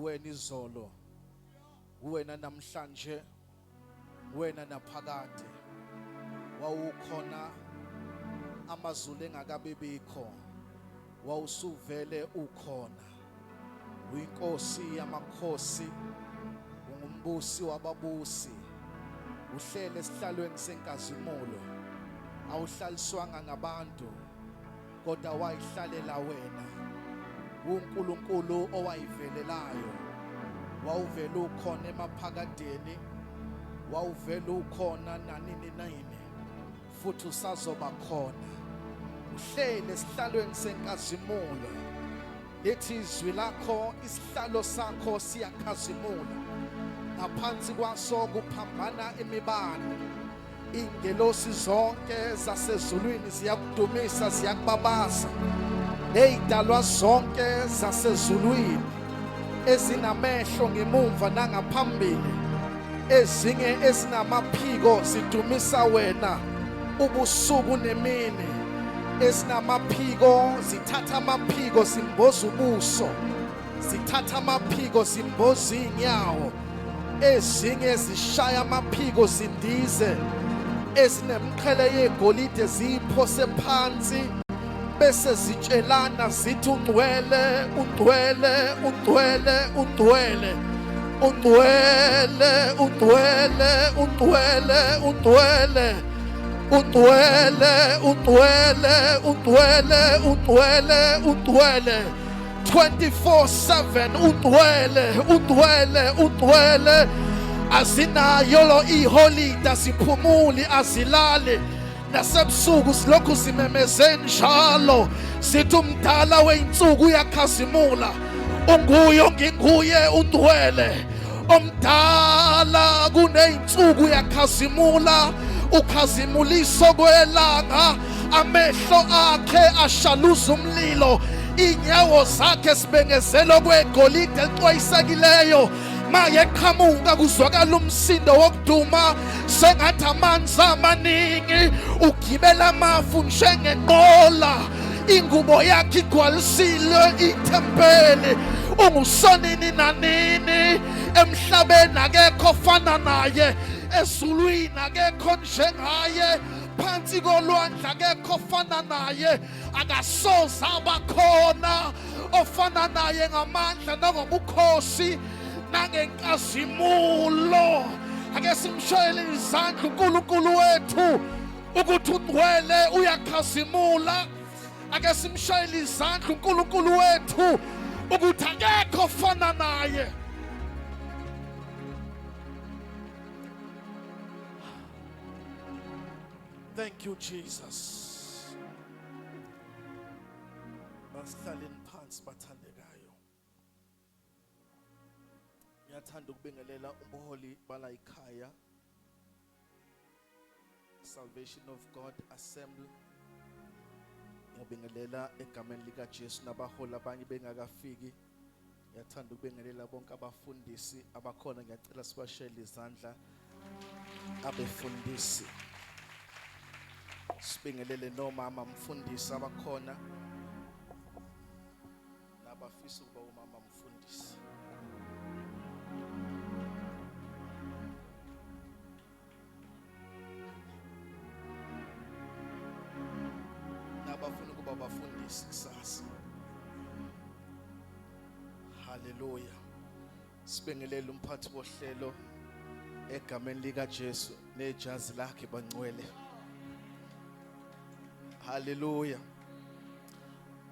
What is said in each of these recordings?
Wena izolo, wena namhlanje, wena naphakade. Wawukhona amazulu engakabibikho, wawusuvele ukhona. Uyinkosi yamakhosi, ungumbusi wababusi, uhlele esihlalweni senkazimulo, awuhlaliswanga ngabantu kodwa wayihlalela wena. uNkulunkulu owayivelelayo, wawuvela ukhona emaphakadeni, wawuvela ukhona nanini nini, futhi usazoba khona. Uhlele esihlalweni senkazimulo, lithi izwi lakho, isihlalo sakho siyakhazimula, ngaphansi kwaso kuphambana imibani. Ingelosi zonke zasezulwini ziyakudumisa, ziyakubabaza. Nezidalwa zonke zasezulwini ezinamehlo ngemumva nangaphambili, ezinye ezinamaphiko zidumisa wena ubusuku nemini. Ezinamaphiko zithatha amaphiko zimboza ubuso, zithatha amaphiko zimboza izinyawo, ezinye zishaya amaphiko zindize, ezinemqhele yegolide ziyiphose phansi bese zitshelana zithi ungcwele, ungcwele, ungcwele, ungcwele, ungcwele, ungcwele, ungcwele, ungcwele, ungcwele, ungcwele, ungcwele, ungcwele, ungcwele, 24/7 ungcwele, ungcwele, ungcwele. Azinayo lo iholide, aziphumuli, azilali, nasebusuku silokhu simemeze njalo sithi umdala weyinsuku uyakhazimula, unguye nginguye, ungcwele omdala kuneyinsuku uyakhazimula, ukhazimuliso kwelanga, amehlo akhe ashaluza umlilo, inyawo zakhe sibengezelo kwegolide elixwayisekileyo. Mayeqhamuka kuzwakala umsindo wokuduma sengathi amanzi amaningi, ugibela amafu njengenqola, ingubo yakhe igcwalisile ithempeli. Ungusonini nanini, emhlabeni akekho ofana naye, ezulwini akekho njengaye, phansi kolwandle akekho ofana naye, akasoze abakhona ofana naye ngamandla nangobukhosi nangenkazimulo. Ake simshayele izandla uNkulunkulu wethu ukuthi ungcwele, uyakhazimula. Ake simshayele izandla uNkulunkulu wethu ukuthi akekho ofana naye. Thank you, Jesus. Basihlaleni phansi bathandekayo. Ngiyathanda ukubingelela ubuholi bala ikhaya. Salvation of God Assembly. Ngiyabingelela egameni lika Jesu nabaholi abanye bengakafiki. Ngiyathanda ukubingelela bonke abafundisi abakhona, ngiyacela sibashele izandla abefundisi. Sibingelele nomama mfundisi abakhona nabafisa ukuba umama mfundisi. Nabafuna ukuba abafundisi kusasa. Haleluya. Sibingelele umphathi wohlelo egameni lika Jesu nejazi lakhe bangcwele. Haleluya.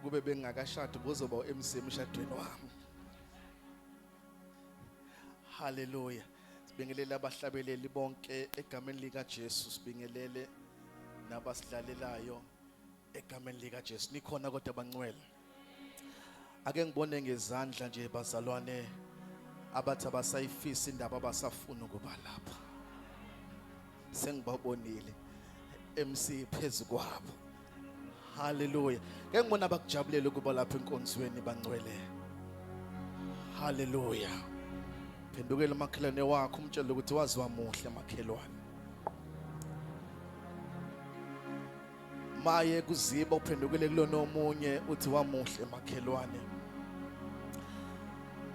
Kube bengakashadi buzoba uMC emshadweni wami. Haleluya. Sibingelele abahlabeleli bonke egameni lika Jesu, sibingelele nabasidlalelayo egameni lika Jesu. Nikhona kodwa bangcwele? Ake ngibone ngezandla nje bazalwane abathi abasayifisi indaba, abasafuna ukuba lapha. Sengibabonile MC phezu kwabo. Haleluya. Ke ngibona abakujabulela ukuba lapha enkonzweni bangcwele. Haleluya. Phendukela umakhelwane wakho umtshele ukuthi wazi wamuhle makhelwane. Maye kuziba uphendukele kulona omunye uthi wamuhle makhelwane.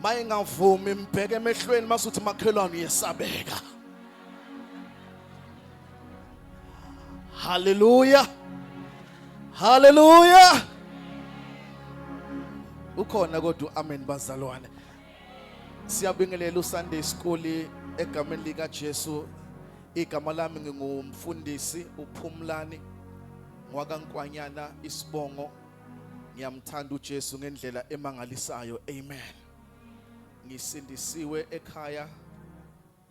Mayengavumi mbheke emehlweni masuthi makhelwane uyesabeka. Hallelujah. Hallelujah. Ukhona kodwa amen bazalwane. Siyabingelela uSunday School egameni lika Jesu. Igama lami ngingumfundisi uPhumlani ngwakaNkwanyana isibongo. Ngiyamthanda uJesu ngendlela emangalisayo. Amen. Ngisindisiwe ekhaya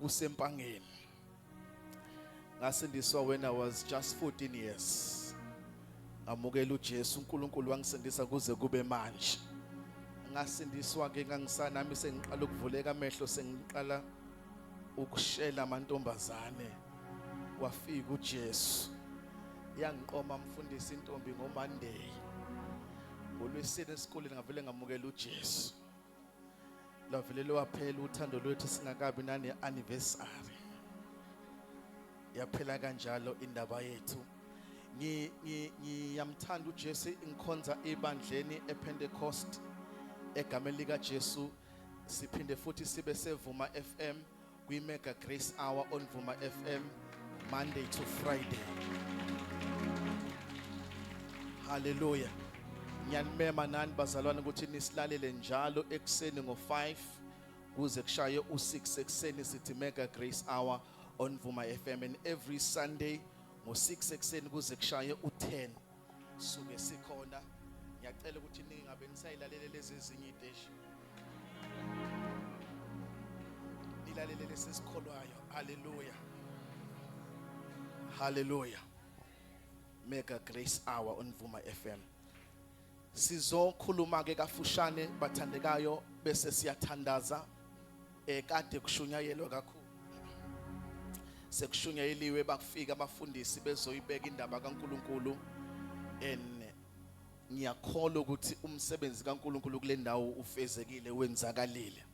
kuseMpangeni. Ngasindiswa when I was just 14 years. Ngamukela uJesu, uNkulunkulu wangisindisa kuze kube manje. Ngasindiswa ke ngangisanami sengiqala ukuvuleka amehlo, sengiqala ukushela amantombazane. Wafika uJesu yangiqoma mfundisi intombi ngoMonday. NgoLwesine esikoleni ngavele ngamukela uJesu. Lavele lwaphela uthando lwethu singakabi nane anniversary. Yaphela kanjalo indaba yethu. Ngiyamthanda uJesu, ngikhonza ebandleni ePentecost egameni lika Jesu. Siphinde futhi sibe sevuma FM kwi Mega Grace Hour on Vuma FM Monday to Friday. Hallelujah. Ngiyanimema nani bazalwane ukuthi nisilalele njalo ekuseni ngo5 kuze kushaye u6 ekuseni, sithi Mega Grace Hour on Vuma FM, and every Sunday ngo6 ekuseni kuze kushaye u10 suke sikhona. Ngiyacela ukuthi ningabe nisayilalele lezi ezinye iteshi, nilalele lesikholwayo. Hallelujah, hallelujah. Mega Grace Hour on Vuma FM. Sizokhuluma ke kafushane bathandekayo, bese siyathandaza. Kade kushunyayelwa kakhulu, sekushunyayeliwe, bakufika abafundisi bezoyibeka indaba kaNkuluNkulu, and ngiyakholwa ukuthi umsebenzi kaNkuluNkulu kule ndawo ufezekile, wenzakalile.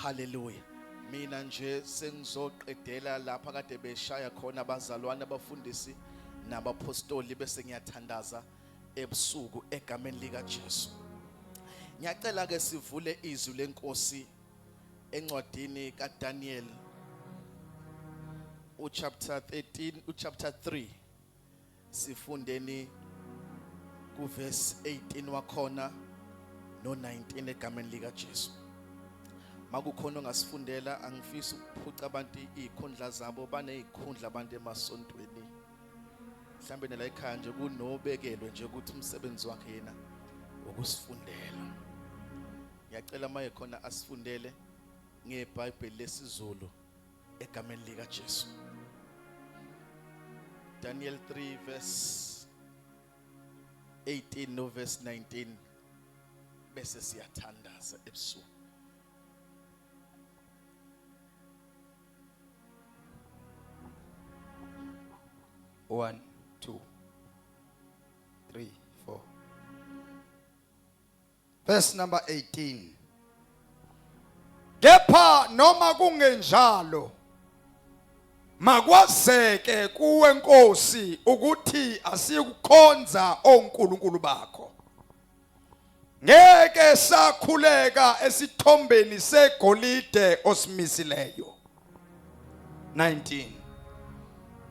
Haleluya. Mina nje sengizoqedela lapha kade beshaya khona abazalwane, abafundisi nabapostoli, bese ngiyathandaza ebusuku egameni lika Jesu. Ngiyacela ke sivule izwi lenkosi encwadini kaDaniel uchapter 13, uchapter 3, sifundeni kuverse 18 wakhona no 19 egameni lika Jesu. Makukhona ongasifundela, angifisi ukuphuca abantu izikhundla zabo, banezikhundla abantu emasontweni. Mhlambe nela ekhaya nje kunobekelwe nje ukuthi umsebenzi wakhe yena ukusifundela. Ngiyacela maye khona asifundele ngeBhayibheli lesiZulu egameni lika Jesu. Daniel 3 verse 18 no verse 19, bese siyathandaza ebusuku. One, two, three, four. Verse number 18. Kepha noma kungenjalo, makwazeke kuwe Nkosi ukuthi asikukhonza onkulunkulu bakho. Ngeke sakhuleka esithombeni segolide osimisileyo. 19.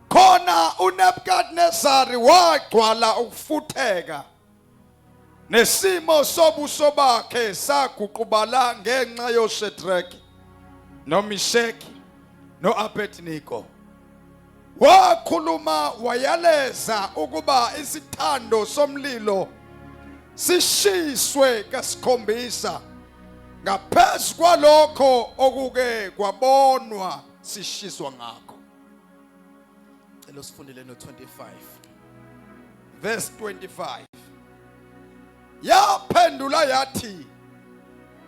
Khona uNebukadnezari wagcwala ukufutheka, nesimo sobuso bakhe saguqubala ngenxa yoShedraki noMisheki noAbednego. Wakhuluma wayaleza ukuba isithando somlilo sishiswe kasikhombisa ngaphezu kwalokho okuke kwabonwa sishiswa ngakho. Cela usifundele no 25. Verse 25. Yaphendula yathi,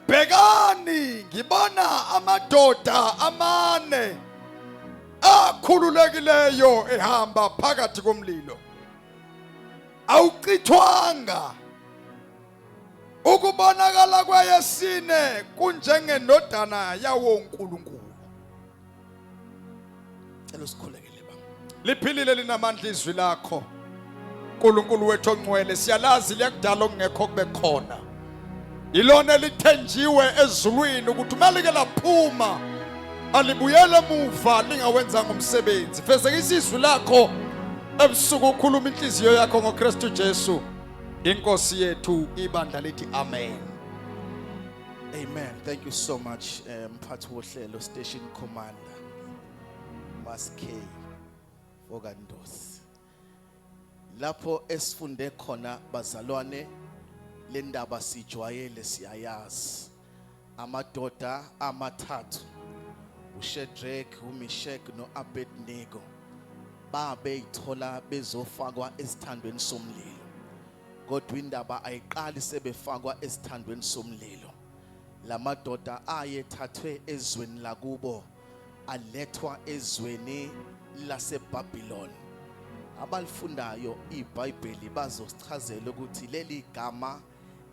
bhekani, ngibona amadoda amane akhululekileyo ehamba phakathi komlilo, awuchithwanga. Ukubonakala kweyesine kunjengendodana yawo uNkulunkulu. Cela usikhulekele baba. Liphilile, linamandla izwi lakho, Nkulunkulu wethu ongcwele. Siyalazi liyakudala okungekho kube khona. Ilona elithenjiwe ezulwini ukuthi uma like laphuma alibuyele emuva lingawenzanga umsebenzi. Fezekisa izwi lakho ebusuku, ukhuluma inhliziyo yakho ngoKristu Jesu inkosi yethu. Ibandla lithi amen. Amen. Thank you so much, mphathi wohlelo, station commander Mas K Fokandosi. Lapho esifunde khona, bazalwane, le ndaba sijwayele, siyayazi. Amadoda amathathu, uShadrach, uMeshach noAbednego, babeyithola bezofakwa esithandweni somlilo. Kodwa indaba ayiqali sebefakwa esithandweni somlilo. Lamadoda ayethathwe ezweni lakubo, alethwa ezweni laseBabylon. Abalifundayo iBhayibheli bazosichazela ukuthi leli gama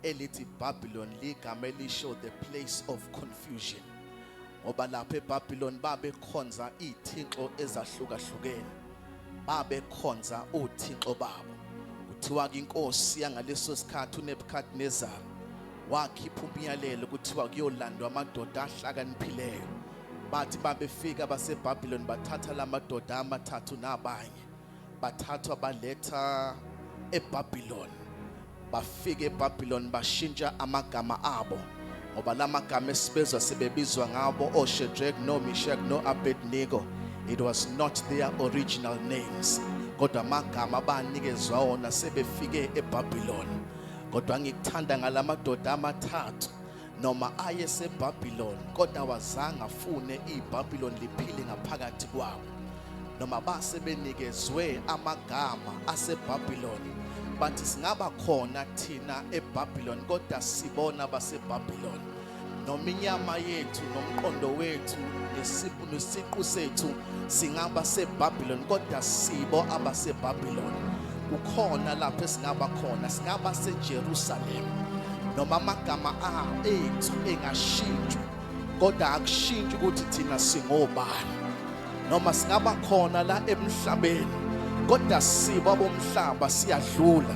elithi Babylon ligama elisho the place of confusion, ngoba lapha eBabylon babekhonza izithixo ezahlukahlukene, babekhonza uthixo babo. Kuthiwa ke inkosi yangaleso sikhathi, uNebuchadnezzar, wakhipha umyalelo, kuthiwa kuyolandwa amadoda ahlakaniphileyo. Bathi babefika baseBabylon, bathatha lamadoda amathathu nabanye, bathathwa baletha eBabylon. Bafika eBabylon, bashintsha amagama abo, ngoba lamagama esibezwa sebebizwa ngabo, oShadrach no Meshach no Abednego, it was not their original names, kodwa amagama abanikezwa wona sebefike eBabylon. Kodwa ngikuthanda ngalamadoda amathathu, noma ayeseBabylon, kodwa wazange afune iBabylon liphile ngaphakathi kwabo. Noma base benikezwe amagama aseBabylon, bathi singaba khona thina eBabylon, kodwa sibona baseBabylon, noma inyama yethu nomqondo wethu nesiqu sethu singaba seBabylon, kodwa sibo abaseBabylon. Kukhona lapho esingaba khona, singaba seJerusalem, noma amagama ethu engashintshwa, kodwa akushintshi ukuthi thina singobani. Noma singaba khona la emhlabeni, kodwa sibo abomhlaba, siyadlula.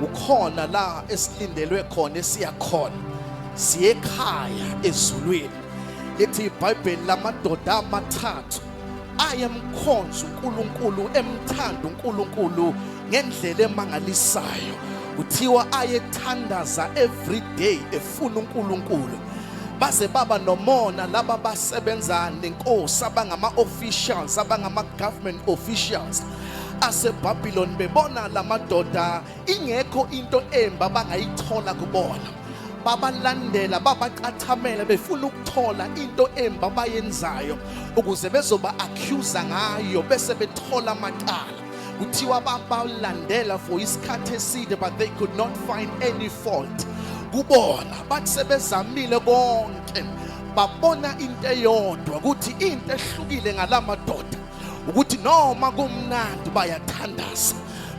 Ukhona la esilindelwe khona, esiyakhona, siye ekhaya ezulwini. Lithi iBhayibheli lamadoda amathathu ayemkhonza uNkulunkulu, emthanda uNkulunkulu ngendlela emangalisayo. Kuthiwa ayethandaza every day, efuna uNkulunkulu, baze baba nomona laba basebenza nenkosi, abangama officials, abangama government officials aseBabylon. Bebona lamadoda ingekho into embi abangayithola kubona, babalandela, babacathamela, befuna ukuthola into embi abayenzayo ukuze bezoba accuse ngayo bese bethola amacala. Kuthiwa babalandela for isikhathi eside, but they could not find any fault kubona. Bathi sebezamile konke, babona into eyodwa, ukuthi into ehlukile ngalamadoda ukuthi noma kumnandi bayathandaza,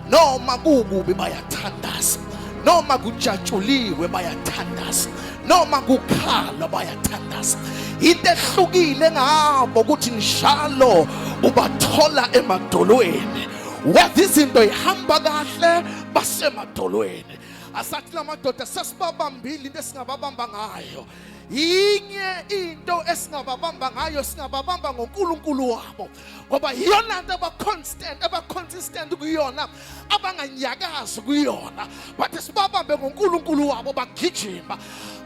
noma kukubi bayathandaza, noma kujatshuliwe bayathandaza, noma kukhalwa bayathandaza. Into ehlukile ngabo ukuthi njalo ubathola emadolweni, whether izinto ihamba kahle, basemadolweni. Asathi lamadoda, sesibabambile, into esingababamba ngayo yinye, into esingababamba ngayo, singababamba ngoNkulunkulu wabo, ngoba iyona nto aba-constant, aba-consistent kuyona, abanganyakazi kuyona. Bathi sibabambe ngoNkulunkulu wabo. Bagijima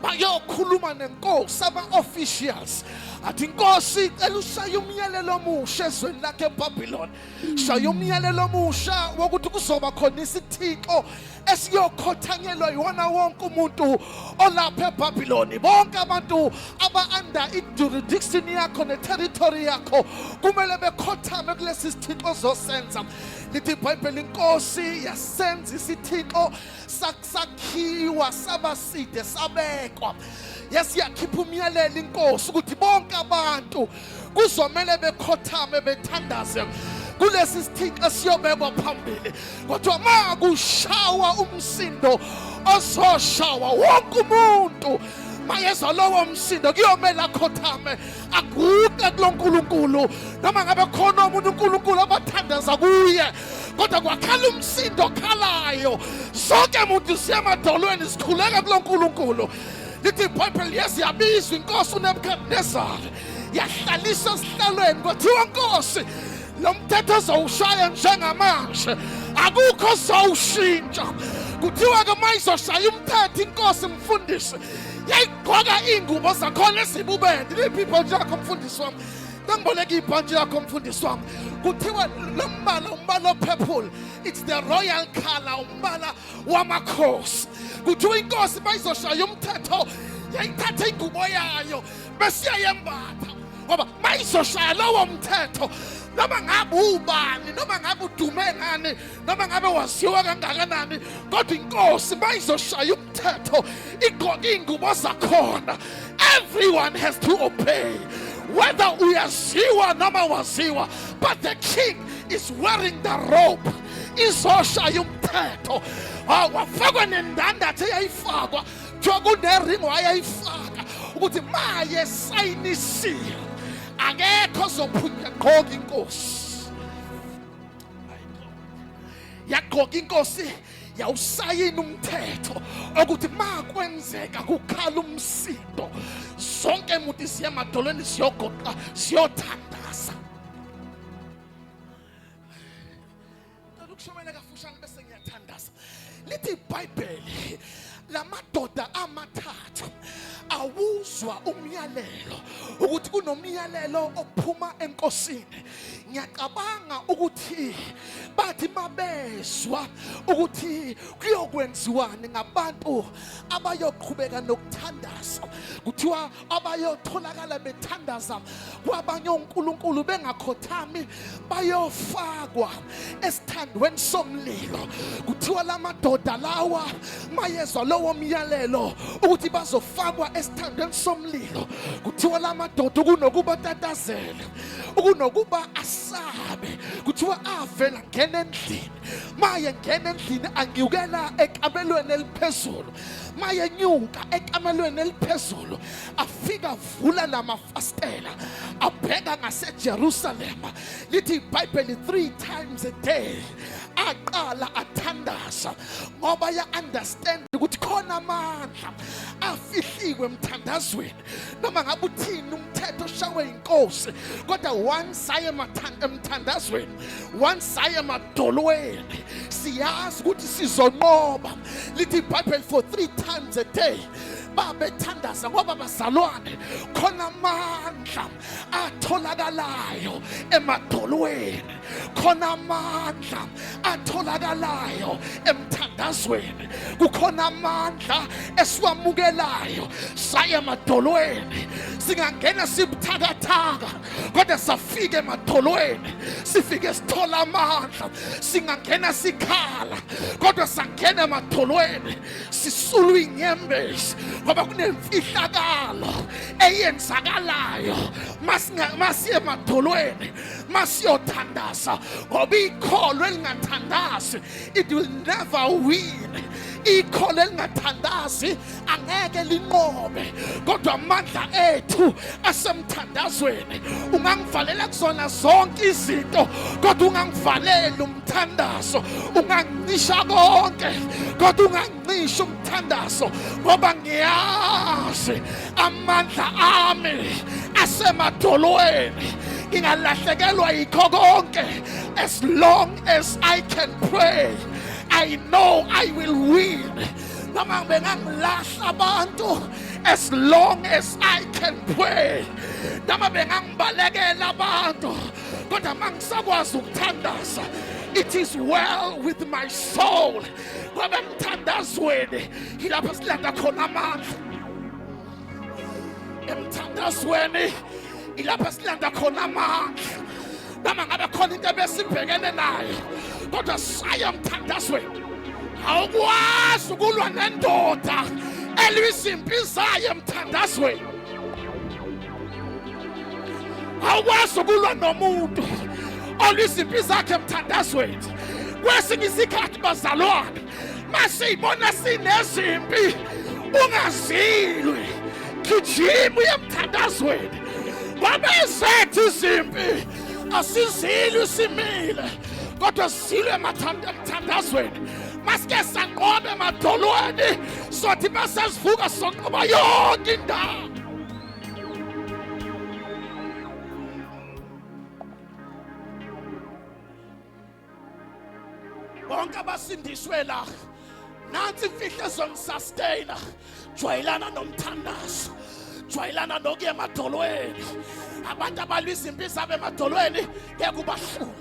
bayokhuluma nenkosi, ama-officials, athi, "Inkosi, cela ushaye umyalelo omusha ezweni lakhe eBabylon. Shaya umyalelo omusha wokuthi kuzoba khona isithixo esiyokhothanyelwa yiwona wonke umuntu olapha eBabylon. Bonke abantu aba-under i-jurisdiction yakho ne-territory yakho kumele bekhothame kulesi sithixo ozosenza." Lithi iBhayibheli inkosi yasenza isithixo, sakhiwa, saba side, sabekwa. Yasiyakhipha umyalelo inkosi ukuthi bonke abantu kuzomele bekhothame, bethandaze kulesi sithixo esiyobekwa phambili. Kodwa ma kushawa umsindo ozoshawa, wonke umuntu mayezwa lowo msindo kuyomele akhothame, aguqe kulo nkulunkulu, noma ngabe khona omunye unkulunkulu abathandaza kuye. Kodwa kwakhala umsindo okhalayo, zonke muntu siye emadolweni, sikhuleka kulo nkulunkulu. Lithi iBhayibheli yezi yabizwa inkosi uNebukadnezar, yahlaliswa esihlalweni, kwathiwa nkosi, lo mthetho ozowushaya njengamanje akukho ozowushintsha. Kuthiwa ke uma izoshaya umthetho inkosi, mfundisi, yayigqoka iy'ngubo zakhona ezibubende. Liphi ibhantshi lakho, mfundisi wami? Ngiboleka ibhantshi lakho, mfundisi wami. Kuthiwa lo mbala, umbala o-purple, it's the royal color, umbala wamakhosi. Kuthiwa inkosi bayizoshaya umthetho yayithatha ingubo yayo bese iyayembatha, ngoba mayizoshaya lowo mthetho, noma ngabe ubani, noma ngabe udume ngani, noma ngabe waziwa kangakanani, kodwa inkosi mayizoshaya umthetho igqoke iy'ngubo zakhona, everyone has to obey, whether uyaziwa noma waziwa, but the king is wearing the robe, izoshaya umthetho. Wafakwa nendandatho eyayifakwa, kuthiwa kunering wayeyifaka ukuthi maye sayinisile akekho ozophunya gqoka inkosi. Yagqoka inkosi, yawusayina umthetho ukuthi makwenzeka kukhala umsindo, zonke imuti siya emadolweni siyogoqa siyothandaza. Cela ukushomela kafushane bese ngiyathandaza. Lithi iBhayibheli lamadoda amathathu awuzwa umyalelo ukuthi kunomyalelo ophuma enkosini. Ngiyacabanga ukuthi bathi mabezwa ukuthi kuyokwenziwani ngabantu abayoqhubeka nokuthandaza, kuthiwa abayotholakala bethandaza kwabanye onkulunkulu bengakhothami bayofakwa esithandweni somlilo. Kuthiwa lamadoda lawa mayezwa lowo myalelo ukuthi bazofakwa esithandweni somlilo, kuthiwa lamadoda kunokuba tatazele, ukunokuba asabe, kuthiwa avela ngena endlini. Maye ngena endlini, anyukela ekamelweni eliphezulu. Maye nyuka ekamelweni eliphezulu, afika vula lamafastela, abheka ngaseJerusalema. Lithi iBhayibheli 3 times a day aqala athandaza, ngoba ya understand ukuthi khona amandla afihliwe emthandazweni. Noma ngabe uthini umthetho oshawe inkosi, kodwa once aye emthandazweni, once aye emadolweni, siyazi ukuthi sizonqoba. Lithi iBhayibheli for 3 times a day babethandaza, ngoba bazalwane khona amandla atholakalayo emadolweni, khona amandla atholakalayo emthandazweni, kukhona amandla esiwamukelayo saya emadolweni. Singangena sibuthakathaka, kodwa safika emadolweni sifike sithola amandla. Singangena sikhala, kodwa sangena emadolweni sisulu inyembezi, ngoba kunemfihlakalo eyenzakalayo masiye emadolweni, masiyothandaza, ngoba ikholo elingathandazi, it will never win. Ikholo elingathandazi angeke linqobe, kodwa amandla ethu asemthandazweni. Ungangivalela kuzona zonke izinto, kodwa ungangivaleli umthandazo. Ungangisha konke, kodwa ungangisha umthandazo, ngoba ngiyazi amandla ami asemadolweni. Ngingalahlekelwa yikho konke, as long as I can pray, I know I will win. Noma bengangilahla abantu, as long as I can pray. Noma bengangibalekela abantu, kodwa mangisakwazi ukuthandaza, it is well with my soul, ngoba emthandazweni yilapho silanda khona amandla. Emthandazweni ilapho silanda khona amandla. Noma ngabe khona into ebesibhekene nayo, kodwa saya emthandazweni. Awukwazi ukulwa nendoda elwisa impi zayo emthandazweni. Awukwazi ukulwa nomuntu olwisa impi zakhe emthandazweni. Kwesinye isikhathi bazalwane, masiyibona sinezimpi, ungazilwi, gijima uye emthandazweni, ngoba ezethu izimpi asizilwi simile, kodwa silwe emthandazweni. Masike sanqobe emadolweni, sothi bese sivuka sonqoba yonke indawo. Bonke abasindiswe la, nansi imfihlo ezonisustaina. Jwayelana nomthandazo, jwayelana nokuya emadolweni. Abantu abalwa izimpi zabo emadolweni ngeke ubahlule.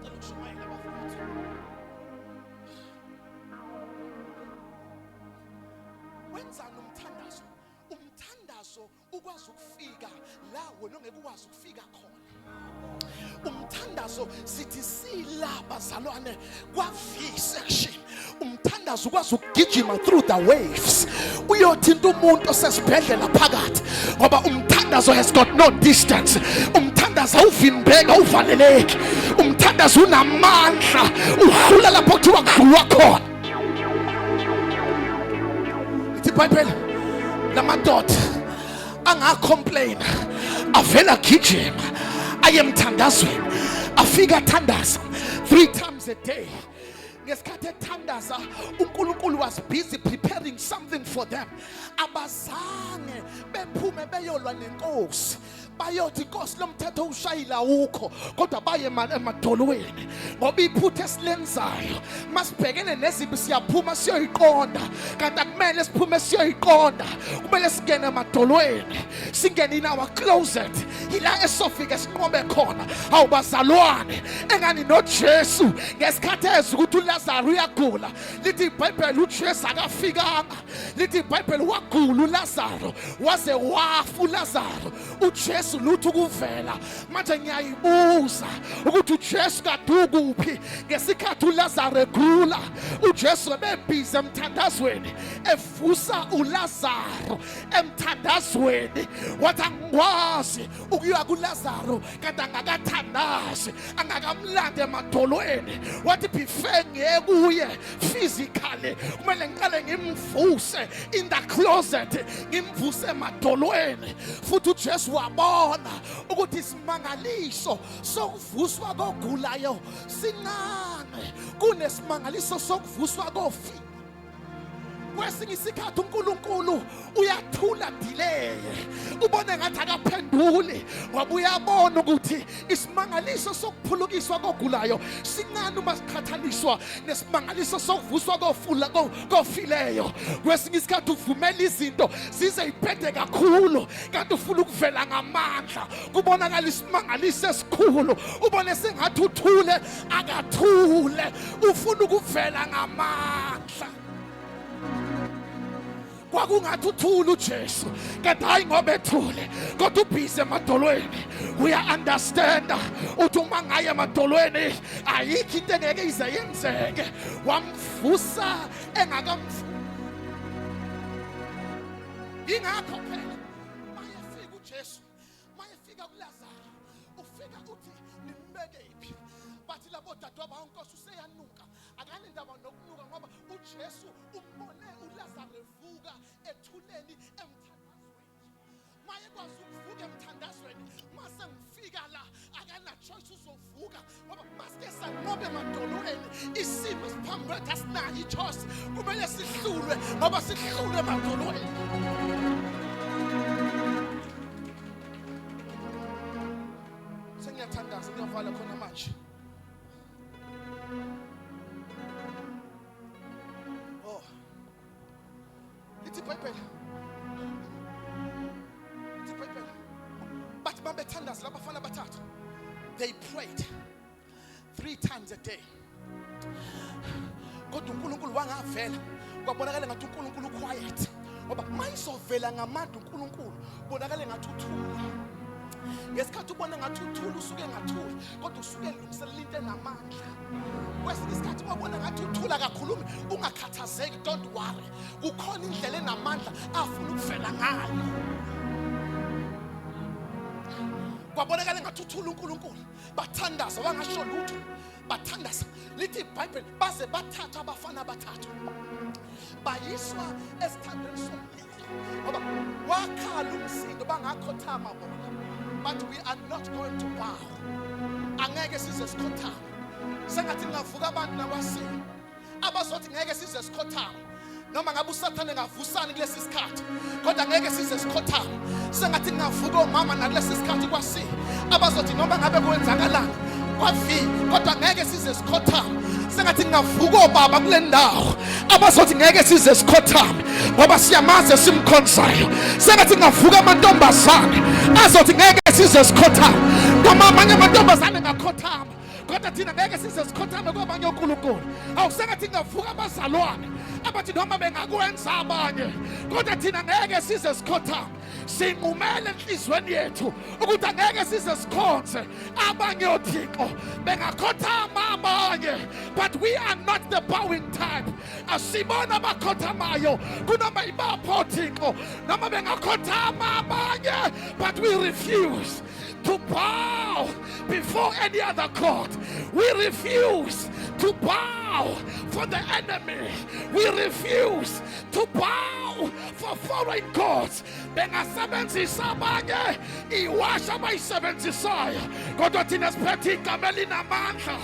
Cela ukushumayela bafowethu. Wenzani umthandazo? Umthandazo ukwazi ukufika la wena ongeke ukwazi ukufika khona. Umthandazo sithi sila bazalwane kwa V section. Umthandazo ukwazi ukugijima through the waves, uyothinta umuntu osesibhedlela phakathi, ngoba umthandazo has got no distance. Umthandazo awuvimbeki, awuvaleleki. Umthandazo unamandla, uhlula lapho kuthiwa kudlulwa khona. Lithi iBhayibheli lamadoda angacomplain avela gijima aye emthandazweni, afika athandaza 3 times a day. Ngesikhathi ethandaza, uNkulunkulu was busy preparing something for them. Abazange bephume beyolwa nenkosi, bayothi inkosi lo mthetho ushayile awukho, kodwa baye emadolweni, ngoba iphutha esilenzayo masibhekene nezimpi siyaphuma siyoyiqonda, kanti akumele siphume siyoyiqonda, kumele singene emadolweni, singene in our closet, yila esofike sinqobe khona. Awubazalwane, engani noJesu ngesikhathi ezwa ukuthi uLazaru uyagula, lithi iBhayibheli uJesu akafikanga, lithi iBhayibheli wagula uLazaru waze wafa uLazaru, uJesu lutho ukuvela. Manje ngiyayibuza ukuthi uJesu kade ukuphi ngesikhathi uLazaru egula? uJesu ebebhizi emthandazweni evusa uLazaru emthandazweni, wathi angikwazi ukuya kuLazaru kanti angakathandazi, angakamlandi emadolweni. Wathi before ngiye kuye physically kumele ngiqale ngimvuse in the closet, ngimvuse emadolweni. Futhi uJesu wabona ukuthi isimangaliso sokuvuswa kogulayo sincane kunesimangaliso sokuvuswa kofi. Kwesinye isikhathi uNkulunkulu uyathula delay, ubone ngathi akaphenduli, ngoba uyabona ukuthi isimangaliso sokuphulukiswa kogulayo sincane uma siqhathaniswa nesimangaliso sokuvuswa kofula kofileyo. Kwesinye isikhathi uvumela izinto zize ibhede kakhulu, kanti ufuna ukuvela ngamandla, kubonakala isimangaliso esikhulu, ubone sengathi uthule, akathule, ufuna ukuvela ngamandla. Kwakungathi uthule uJesu, kanti hayi ngoba ethule, kodwa ubhizi emadolweni. Uya-understanda uthi uma ngaye emadolweni ayikho into engeke ize yenzeke. Wamvusa engakamvusi. Ingakho phela mayefika uJesu, mayefika kuLazaru, ufika uthi nimbekephi? Bathi labo dadewabo, hawu Nkosi, useyanuka. Akanendaba nokunuka, ngoba uJesu umbone uLazaru evuka ethuleni emthandazweni. Mayekwazi ukuvuka emthandazweni, mase ngifika la akana choice, uzovuka, ngoba masike sanqobe emadolweni. Isimo esiphambi kwethu asinayo i-choice, kumele sihlulwe, ngoba sihlulwe emadolweni. Sengiyathandaza, ngiyovala khona manje. Oh, lithi iBhayibheli, lithi iBhayibheli bathi babethandaza labafana bathathu, they prayed 3 times a day, kodwa uNkulunkulu wangavela. Kwabonakala ngathi uNkulunkulu quiet, ngoba mayizovela ngamandla uNkulunkulu bonakale ngathi uthule. Ngesikhathi ubona ngathi uthule, usuke ngathuli, kodwa usuke elungiselela into enamandla. Kwesinye isikhathi wabona ngathi uthula kakhulumi, ungakhathazeki, don't worry, kukhona indlela enamandla afuna ukuvela ngayo. Kwabonakala engathi uthula uNkulunkulu. Bathandaza wangasho lutho. Bathandaza. Lithi iBhayibheli baze bathatha abafana abathathu. Bayiswa esithandweni somlilo. Ngoba wakhala umsindo bangakhothama bona. But we are not going to bow. Angeke size sikhothame. Sengathi ningavuka abantu nakwasini. Abazothi ngeke size sikhothame. Noma ngabe uSathane ngavusani kulesi sikhathi, kodwa ngeke size sikhothame. Sengathi ningavuka omama nakulesi sikhathi kwasini. Abazothi noma ngabe kwenzakalani kwavi, kodwa ngeke size sikhothame. Sengathi ningavuka obaba kule ndawo abazothi ngeke size sikhothame ngoba siyamazi esimkhonzayo. Sengathi ningavuka amantombazane azothi ngeke size sikhothame noma amanye amantombazane ngakhothama, kodwa thina ngeke size sikhothame kwabanye onkulunkulu. Awusengathi kungavuka abazalwane abathi noma bengakwenza abanye, kodwa thina ngeke size sikhothame. Sinqumele enhliziyweni yethu ukuthi angeke size sikhonze abanye othixo, bengakhothama abanye, but we are not the bowing type. Asibona abakhothamayo kunoma ibapho othixo, noma bengakhothama abanye, but we refuse to bow before any other god. We refuse to bow for the enemy. We refuse to bow for foreign gods. Bengasebenzisa abanye iwasha abayisebenzisayo, kodwa thina siphethe igama elinamandla.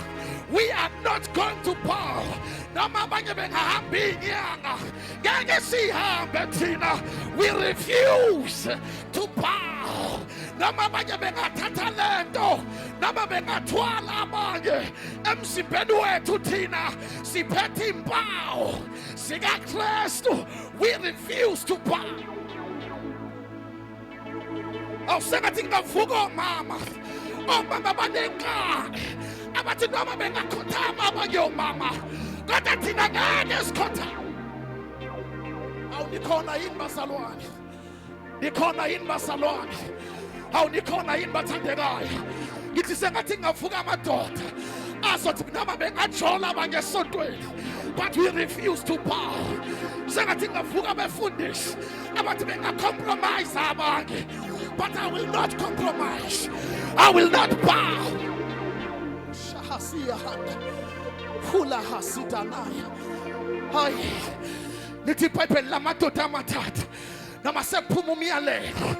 We are not going to bow. Noma abanye bengahamba inyanga, ngeke sihambe thina. We refuse to bow. Noma abanye bengathatha lento, noma bengathwala abanye emzimbeni wethu, thina siphethe impawu zikaKristu. We refuse to bow. Awusengathi kungavuka omama, omama banenkani abathi noma bengakhothama abanye omama, kodwa thina ngeke sikhothame. Awunikhona yini bazalwane? Nikhona yini bazalwane? Awunikhona yini bathandekayo? Ngithi sengathi kungavuka amadoda azothi noma bengajola abanye esontweni, but we refuse to bow. Sengathi kungavuka abefundisi abathi bengacompromise abanye, but I will not compromise. I will not bow. Shahasiya handa hula hasidanaya. Hayi, lithi iBhayibheli lamadoda amathathu, noma sekuphuma umyalelo,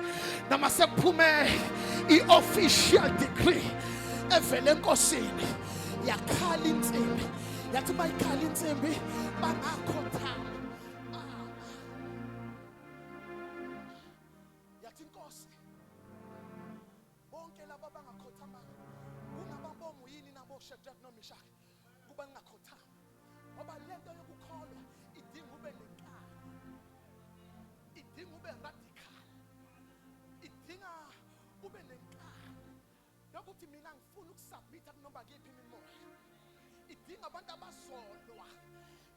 noma sekuphume i-official decree evele enkosini, yakhala insimbi, yathi bayikhala insimbi bangakhothama. Yathi inkosi, bonke laba abangakhothamanga kungababongo yini nabo Shadrach noMeshach kuba ningakhothama? Ngoba lento yokukholwa idinga ube nenkani, idinga ube radical, idinga ube nenkani yokuthi mina ngifuna ukusubmitha kunoma kephi imimoya. Idinga abantu abazolwa.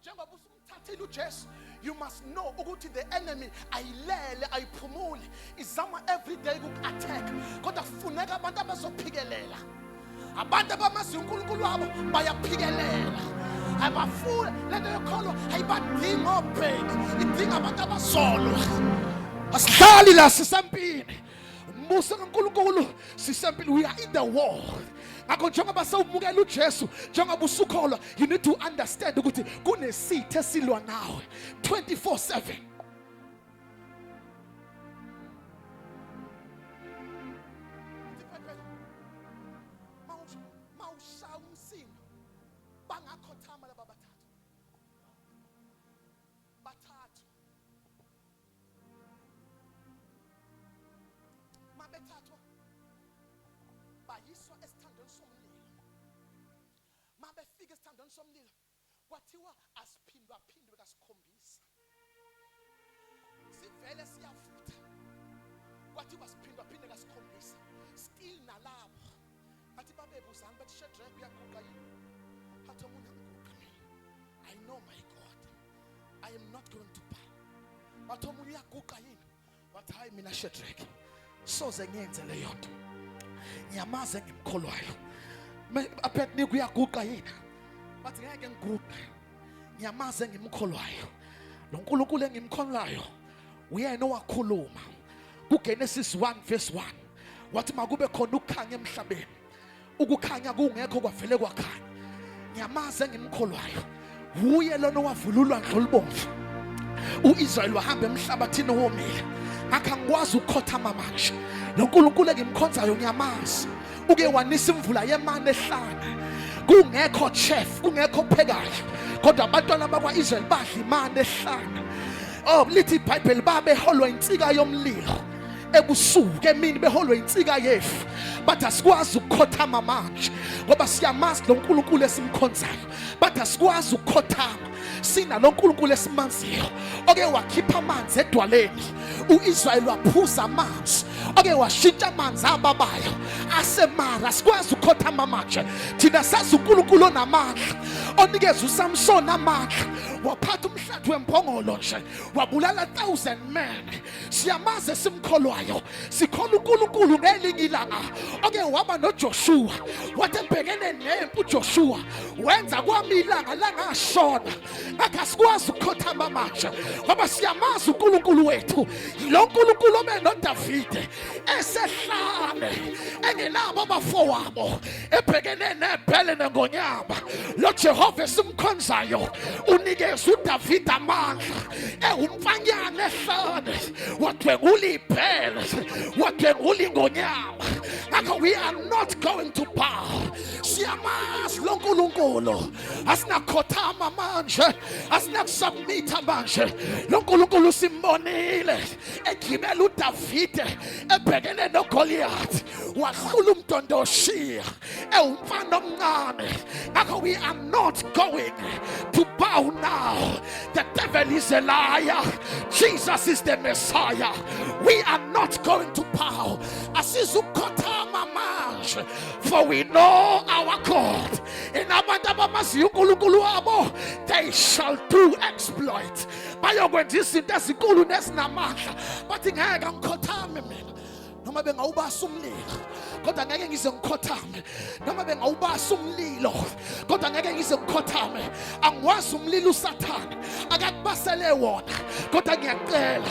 Njengoba usumthathile uJesu, you must know ukuthi the enemy ayilele, ayiphumuli, izama every day uku-attack, kodwa kufuneka abantu abazophikelela. Abantu abamaziyo uNkulunkulu wabo bayaphikelela, abafuni lento yokholwa, ayibadingi obheki, idinga abantu abazolwa. Asihlali la, sisempini. Mbuso kaNkulunkulu, sisempini. We are in the war. Ngakho njengoba sewumukela uJesu, njengoba usukholwa, you need to understand ukuthi kunesitha esilwa nawe 24/7. Mawushaya umsindo bangakhothama laba bathathu, bathathu mabethathwa bayiswa esithandweni somlilo. Mabefika esithandweni somlilo kwathiwa asiphindwa phindwe kasikhombisa, sivele siyavutha. Kwathiwa siphindwa phinde kasikhombisa, still nalapho bathi babebuzana, bathi Shadrach uyaguqa yini? Athi omunye, angiguqi mina, I know my God, I am not going to bow. Bathi omunye uyaguqa yini? Wathi hayi mina Shadrach soze ngiyenze leyo nto, ngiyamazi engimkholwayo. Abednego uyaguqa yini? Bathi ngeke ngiguqe, ngiyamazi engimkholwayo. Lo nkulunkulu engimkholwayo uyena owakhuluma kuGenesis 1 verse 1. Wathi makube khona ukukhanya emhlabeni. Ukukhanya kungekho kwavele kwakhanya. Ngiyamazi engimkholwayo. Wuye lona owavula ulwandle olubomvu. UIsrael wahamba emhlabathini owomile. Ngakho angikwazi ukukhothama manje. Lo nkulunkulu engimkhonzayo ngiyamazi. Uke wanisa imvula yemana ehlane. Kungekho chef, kungekho phekayo. Kodwa abantwana bakwa-Israel badla imana ehlane. Oh, lithi iBhayibheli babeholwa insika yomlilo ebusuku, emini beholwa insika yefu. Bathi asikwazi ukukhothama manje ngoba siyamazi lo nkulunkulu esimkhonzayo. Bathi asikwazi ukukhothama sinalo nkulunkulu esimaziyo oke wakhipha amanzi edwaleni, uIsrayeli waphuza amanzi, oke washintsha amanzi ababayo asemara. Asikwazi ukukhothama manje, thina sazi uNkulunkulu onamandla onikeza uSamson amandla, waphatha umhlathi wembongolo nje wabulala 1000 men. Siyamazi esimkholwayo, sikholwa uNkulunkulu ngelinye ilanga oke waba noJoshua, wathi ebhekene nempi uJoshua wenza kwami ilanga langashona. Ngakho asikwazi ukukhothama manje ngoba siyamazi uNkulunkulu wethu, lo nkulunkulu obe noDavide esehlane engenabo abafowabo ebhekene nebhele nengonyama. Lo Jehova esimkhonzayo unikeza uDavide amandla ewumfanyana ehlane, wadwengula ibhele, wadwengula ingonyama. Ngakho we are not going to bow. Siyamazi lo nkulunkulu, asinakhothama manje, asinakusubmitha manje. Lo nkulunkulu simbonile egibela uDavide ebhekene noGoliath, wahlula umdondoshiya ewumfana omncane. Ngakho we are not going to bow now. The devil is a liar. Jesus is the Messiah. We are not going to bow. Asizukukhothama manje, for we know our God. Inabantu abamaziyo uNkulunkulu wabo, they shall do exploit. Bayokwenza izinto ezinkulu nezinamandla. Bathi ngeke angikhothame mina noma bengawubasa umlilo, kodwa ngeke ngize ngikhothame. Noma bengawubasa umlilo, kodwa ngeke ngize ngikhothame. Angiwazi umlilo uSathane akakubasele wona, kodwa ngiyacela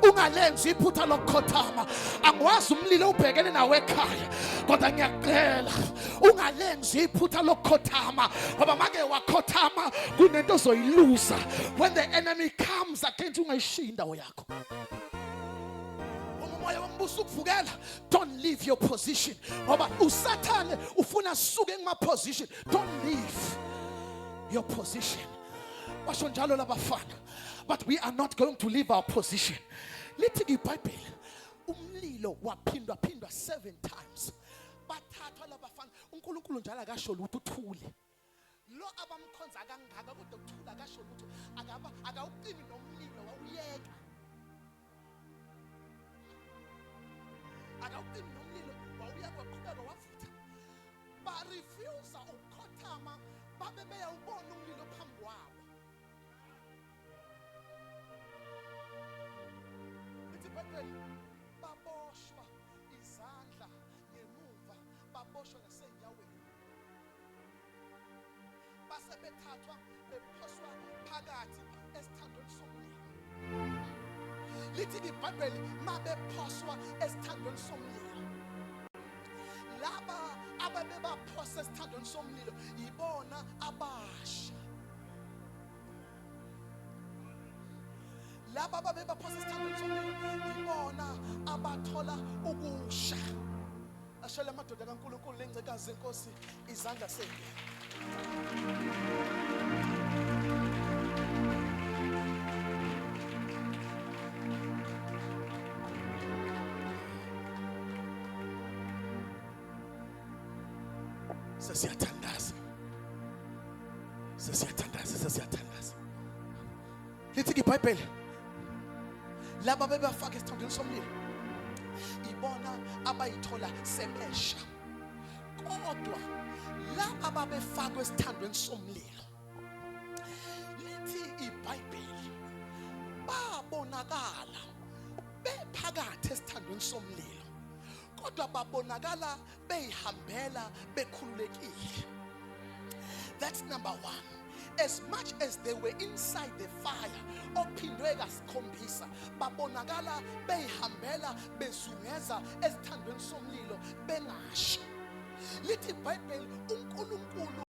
ungalenzi iphutha lokukhothama. Angiwazi umlilo ubhekene nawe ekhaya, kodwa ngiyacela ungalenzi iphutha lokukhothama, ngoba make wakhothama kunento ozoyiluza. When the enemy comes against, ungayishiyi indawo yakho. Uma umoya wombuso ukuvukela, don't leave your position, ngoba uSathane ufuna suke kuma position. Don't leave your position. Basho njalo labafana, but we are not going to leave our position. Lithi iBhayibheli umlilo waphindwa phindwa 7 times. Bathathwa labafana, uNkulunkulu njalo akasho lutho, uthule. Lo abamkhonza kangaka kodwa ukuthula akasho lutho, akaba akawucimi nomlilo wawuyeka. Akawucimi nomlilo wawuyeka, waqhubeka wavutha. Barefuse ukukhothama babe beyawubona umlilo phambi kwabo. Lithi iBhayibheli baboshwa izandla ngemuva, baboshwa nasenyaweni, base bethathwa bephoswa phakathi esithandweni somlilo. Lithi iBhayibheli mabephoswa esithandweni somlilo, laba ababebaphosa esithandweni somlilo yibona abasha. Laba ababebaphosa esithandweni somlilo yibona abathola ukusha. Ashele amadoda kaNkulunkulu nengcekazi zenkosi izandla senu. Sesiyathandaza, sesiyathandaza, sesiyathandaza. Lithi iBhayibheli laba bebafaka esithandweni somlilo ibona abayithola sebesha, kodwa laba babefakwe esithandweni somlilo, lithi iBhayibheli babonakala bephakathi esithandweni somlilo, kodwa babonakala beyihambela bekhululekile. That's number 1. As much as they were inside the fire ophindwe kasikhombisa, babonakala beyihambela bezungeza esithandweni somlilo bengashi. Lithi iBhayibheli uNkulunkulu